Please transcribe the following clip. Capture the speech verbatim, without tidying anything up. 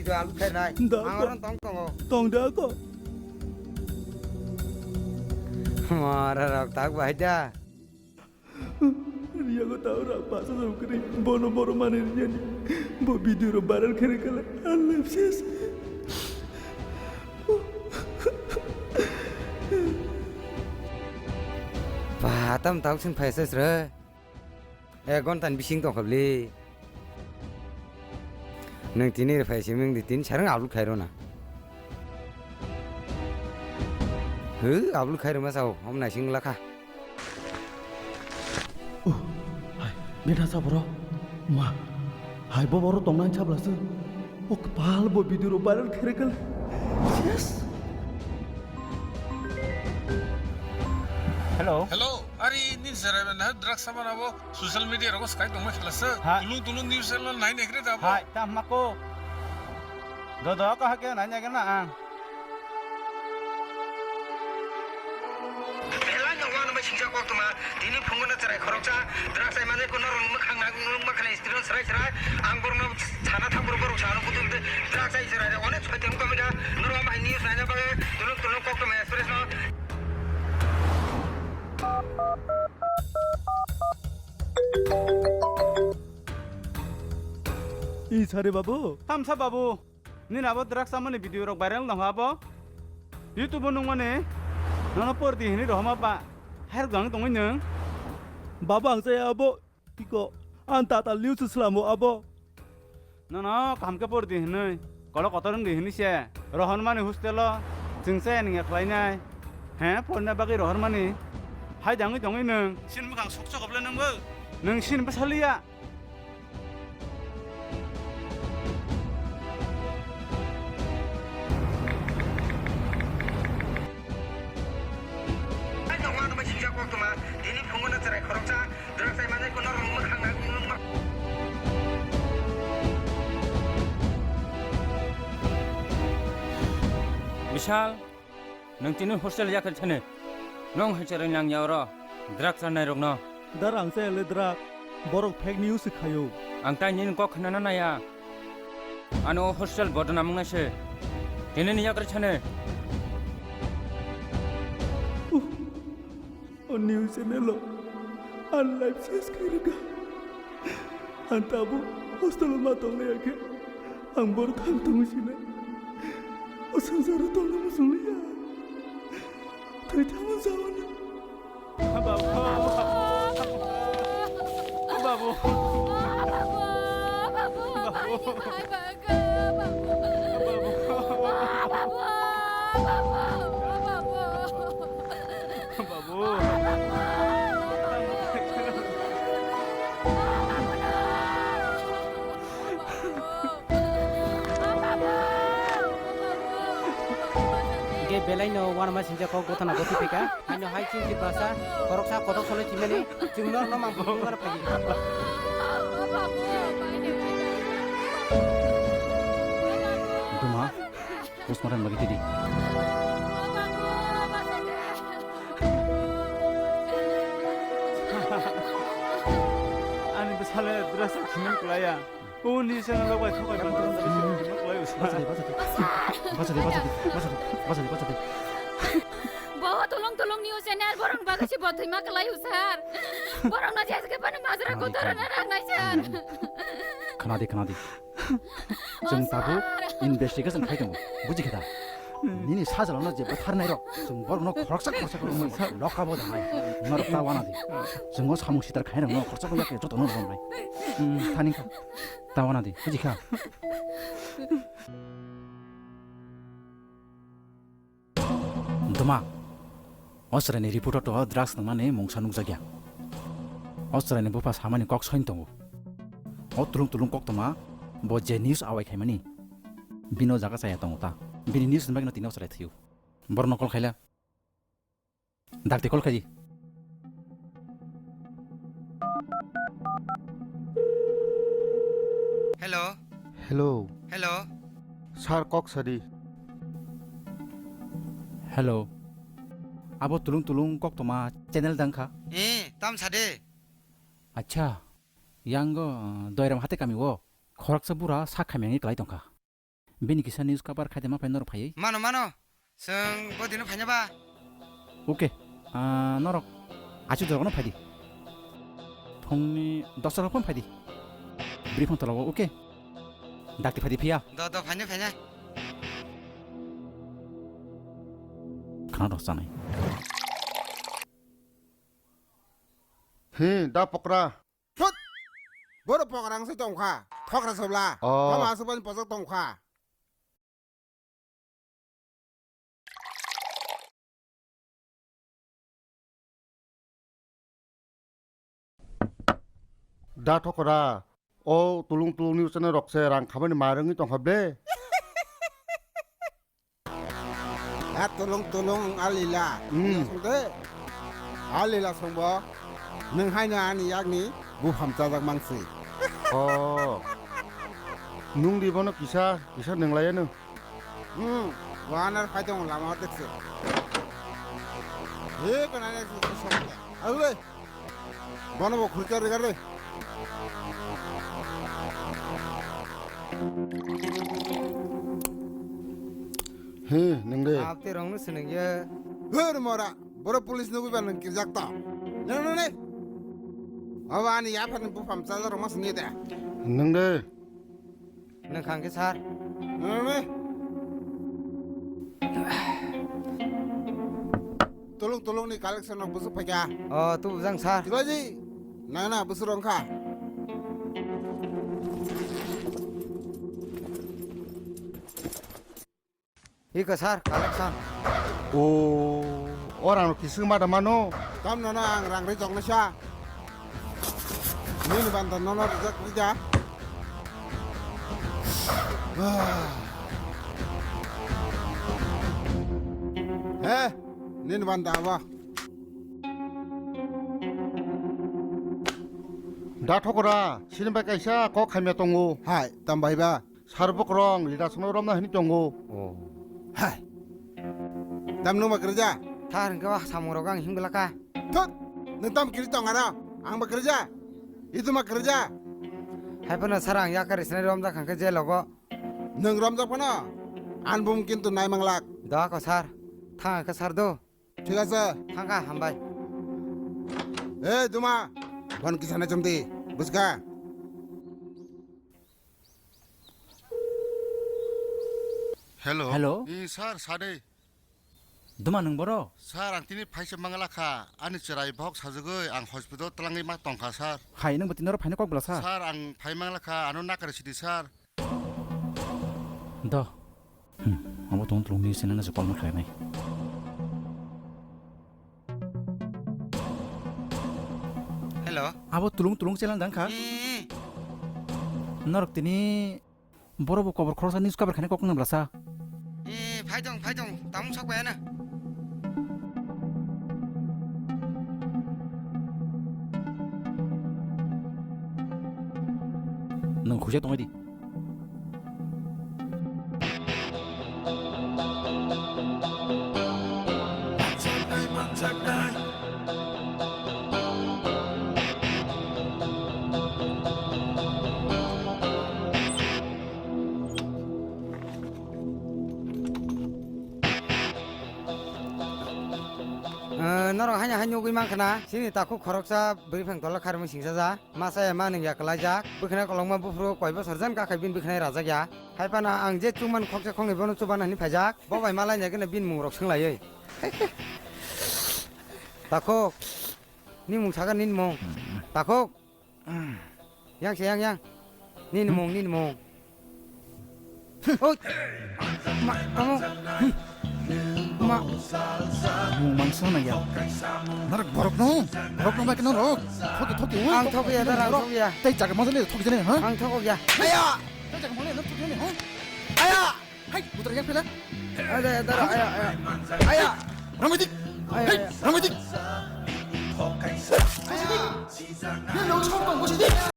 Alu khainai. Da Ang ko. Oro tong tongo. Tong da ko. Mara rok tak bai da. Riya ko tau ra pasa jam kri. Bono boro mani riya ni. Bo video ro viral khere kala. Alif ses. Ba tam tau sin phaisa sre. Ek ghonta ni bising tongkha bli. Nwng tini phai simi wng di, tini sarang upload khai rw na. Hw, upload khai rwma sao, om naising lakha. Uh, hai, betha sa boro. Ma, hai bo boro tongna sabla se. O kpal bo video ro viral khere kale. Yes. Hello. Hello, ari nin serai na drugs sama na bo. Social media rogo sky tongma khlasa. Ha. Tulung tulung news channel nai nekre da bo. Hai, ta mako. Do do ka hake nai nekre na ang. Belai no wan mai singsa kok tuma. Tini phungo na cherai khoroksa. Drugs ai mane ko norok mukha na mukha na student serai serai. Ang borno sana thang borok borok sana butu butu. Drugs ai cherai onek soi teng komida. Norok mai news nai na ba. Tulung tulung kok tuma express no. Ih, sare babu. Tamsa babu, nini abo drugs chamani video rok viral nong abo? YouTube o nungmani nono pordi hini rohoma ba. Hair gang tongwi nung. Babu ang saya abo. Tiko, ang tata liu se slamo abo. Nono kaham khe por di hinwi, kolok kotor wng di hinwi se. Rohormani hostel o chwng chaya ningya khlainai. He, porina bagwi rohormani. Hai dangwi tongwi nwng. Sin mwkhang sok sok oble nwngbo. Nwng sin bwsaliya. Tini phungo na cherai khoroksa. Drugs ai manai kuno rong mwkhang na. Bishal, nwng tini hostel yakhar thani. Nwng hai cherai nang ya oro. Drugs rwnai rokno. Da rang chaya le drugs. Borok fake news se khayo. Ang tai nini kok khnana naya. Ano hostel bodnam wngna se. Tini ni yakhar thani. O news channel o ang life ses khe rwkha. Ang tabuk hostel o ma tonglaiya khe ang boro thang tongwi sinai. O swngcharo tongna muchungliya. Thwi thangma jawani. Babu. Babu. Babu. Babu. Hingke belai no uanama sinjak kok gotha na gotwi phaikha. Haino hai chini Tiprasa khoroksa kotok soloi chimani chwng norokno mang bukhuk wngmano phaidi. Duma, postmortem bagwi tidi. Ani bwsale dress rok siman kwlaiya. Uni sengno bai thokai ban. Bachadi, bachadi. Bachadi, bachadi. Bachadi, bachadi. Bo tulung tulung news channel borok bagwi se bo thwima kwlai usar. Borok no jeske pani majra kotor na rang nai sar. Khnadi, khnadi. Chwng tabuk investigation khai tongo. Buji khe da? Nini sajla no je bwthar nai rok. Chwng borok no khoroksa khoroksa khoroksa lokha bo janai. Norok ta wana di. Chwng o samung sitar khai rok no khoroksa khoroksa joto no rom nai. Hmm, thani kha. Ta wana di. Buji kha? Duma, o chwraini report o to drugs nwngnani mungsa nukjakya. O chwraini bupha samani kok soin tongo. O tulung tulung koktwma bo je news awai khaimani, bini o jaga chaya tongo ta. Bini news ni bagwi no tini o chwrai thwiyo. Borokno call khaila. Dakti call khaidi. Hello. Hello. Hello. Sir, kok sadi. Hello. Abo tulung tulung koktwma channel dangkha? Eh, tam sade. Acha. Yang, uh, Doiram hate kami o khoroksa bura sak khamyangwi kwlai tongkha. Bini kisa news cover khai de ma phai norok phaiwi. Mano, mano. Chwng bo dino phaina ba? Oke. Ah, norok achu jorokno phaidi. Phungni dosta rok phone phaidi. Bri phone tolabo, oke. Dakti phaidi phiya. Do, do, phaina, phaina. Khana rok chanai. Hi, da pokra. Thut! Boro pokra ang se tongkha. Thokra sobla. Oh. Mama asubani pojok tongkha. Da thokora, o tulung tulung ni usana rok se rang khamani ma rwngwi tongkha ble. A tulung tulung alila. Hmm. Sungde. Alila sungbo. Nwng haino ani yakni bupham chajak mangsi. Oh. Nung di bono kisa, kisa nung laya nung. Hmm, wanar phai tongo lama o dekse. He kana ne su su sok. Alu le. Bono bo khurcha rigar le. He, nung de. Apte rong no sineng ye. Her mora, boro police nugui ba nung kirjak to. Ne ne ne. Aba ani ya phan bu pham cha rong mas ni de. Nung de. Nang khang khe sir. Nang ne? Tulung tulung ni collection rok busuk phaikha. Oh, tu bujang sir. Chibaji, nang na busuk rong kha. Iko sir, collection. O, orang kising mada mano. Tam nono ang rang rijok na sa. Nini banda nono rijak rija. He, nini banda abo. Da thokora, sini bai kaisa kok khamya tongo. Hai, tam bai ba. Sar bokrong lida sono romna hini tongo. Oh. Hai. Tam numa kerja? Thar hingke wah samung rok ang himgla ka. Thut. Nung tam kiri tong aro. Ang ba kerja. Itu ma kerja. Hai phano sar ang yakar isnai romjak hangke je logo. Nung romjak phano. An bum kintu nai manglak. Da ko sar. Thang ke sar do. Thik ase. Thang ka hambai. Eh, Duma. Bon kisana chumdi. Buska. Hello. Hello. I, sir, sade. Duma, nwng boro? Sir, ang tini phaisa mangala kha. Ani chwrai bohok sajagwi ang hospital twlangwi ma tongkha, sir. Hai, nwng bo tini oro phaina kok bwla sa? Sir, ang phai mangala kha, ano nakar sidi, sir. Do. Hmm, abo tong tulung ni sini nasi call ma khlainai. Hello. Abo tulung tulung chelang dang kha. Hmm. Norok tini boro bo kobor khoroksa news cover khani kok nang bwla sa. Eh, phai dong, phai dong, tamung sok bai ano. Nwng khuja tongwi di. Eh, norok haino haino ugwi mankha na, chini takhuk khoroksa bwrwi phang tola kharmwi singsa ja. Masa ya ma nung ya kwlaijak. Bwkhwnai kolokma buphuru koi bosor jan kakhai bini bwkhwnai rajak ya. Hai phano ang je chukmani khoksa khoknwi bono chubana hinwi phaijak. Bo bai malai nai gana bini mung rok swnglaiwi. Takhuk. Ni mung sakha nini mung. Takhuk. Yang se yang yang. Nini mung, nini mung. Oi. Ma, tamo. Ma. Mung mangsa na ya. Narak borok no. Borok no bai keno rok. Thoki, thoki, oi. Ang thoki ya, dara, ang thoki ya. Tei jaga masa le thoki jane, ha? Ang thokok ya. Aya. Tei jaga masa le thoki jane, ha? Aya. Hai, putra yang pela. Ada, ada, aya, aya. Aya. Ramadik. Aya, aya. Ramadik. Ramadik. Ni lo chong tong,